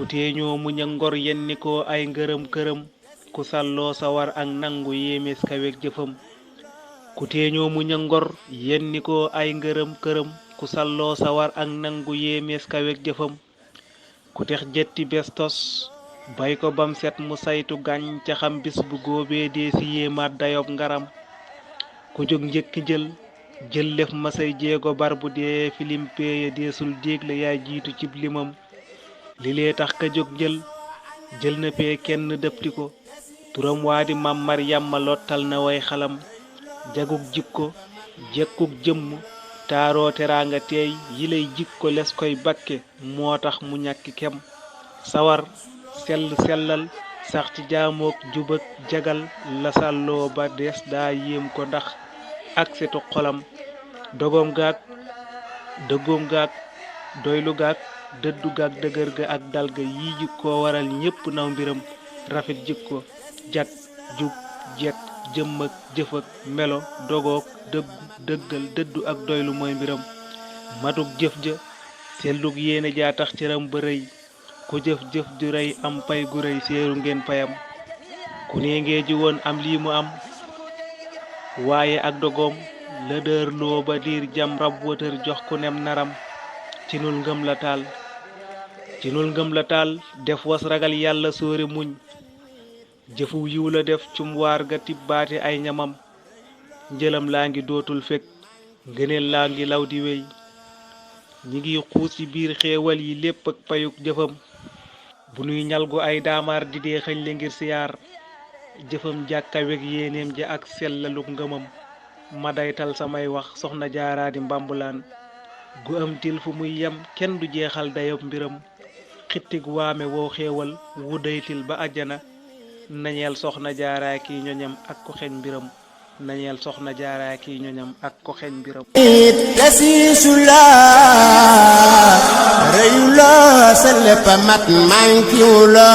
ku teeñoo muñ a ngor yenni ko ay ngërëm këram ku salloo sawar ak nangu yéemes kawek jëfam ku teeñoo muñ a ngor yenni ko ay ngërëm këram ku salloo sawar ak nangu yéemes kawek jëfam ku tex jetti bestos bay ko bam set mu saytu gàncaxam bis bu góobee dee si yéemaat dayob ngaram ku jóg njëkki jël lef masay jéego bar bu dee filim peeye deesul jéegle yaay jiitu cib limam li lee tax ka jóg jël na pee kenn dëpti ko turam waa di mam Maryamma lottal na way xalam jagug jikko jekkuk jëmm taaroo teraanga teey yi lay jikko les koy bakke moo tax mu ñàkki kem sawar sellal sax ci jaamook jubak jagal la sàlloo ba des daa yéem ko ndax ak setu xolam dëggoom gaag doylu gaag dëddu gaag dëgër ga ak dal ga yi jikkoo waral ñépp naw mbiram rafet jikko jag jub jekk jëmm ak jëf ak melo dogoog dëggal dëddu ak doylu mooy mbiram matuk jëf ja sellug yéene jaa tax cëram ba rëy ku jëf-jëf ju rëy am pay gu rëy seeru ngeen payam ku nee ngee ji woon am lii mu am waaye ak dogoom la dër loo ba diir jam rab wëtër jox ku nem naram ci nul ngëm la taal def was ragal yàlla sóore muñ jëfu yiw la def cum waar ga tibbaate ay ñamam njëlam laa ngi dootul fekk ngëneel laa ngi law di wey ñi ngi xuus ci biir xeewal yi lépp ak payuk jëfam bu nuy ñalgu ay daamaar di dee xëñ le ngir siyaar jëfam jàkkawek yéeneem ja ak sellaluk ngëmam ma daytal samay wax soxna jaaraadi mbambulaan gu am til fu muy yem kenn du jeexal dayob mbiram xittig waame wow xeewal wu daytil ba àjjana nañeel soxna jaaraa ki ñoñam ak ko xeñ mbiram nañeel soxna jaaraa ki ñoñam ak ko xeñ mbiram tasiisula reyula sa lépp mat mankiwula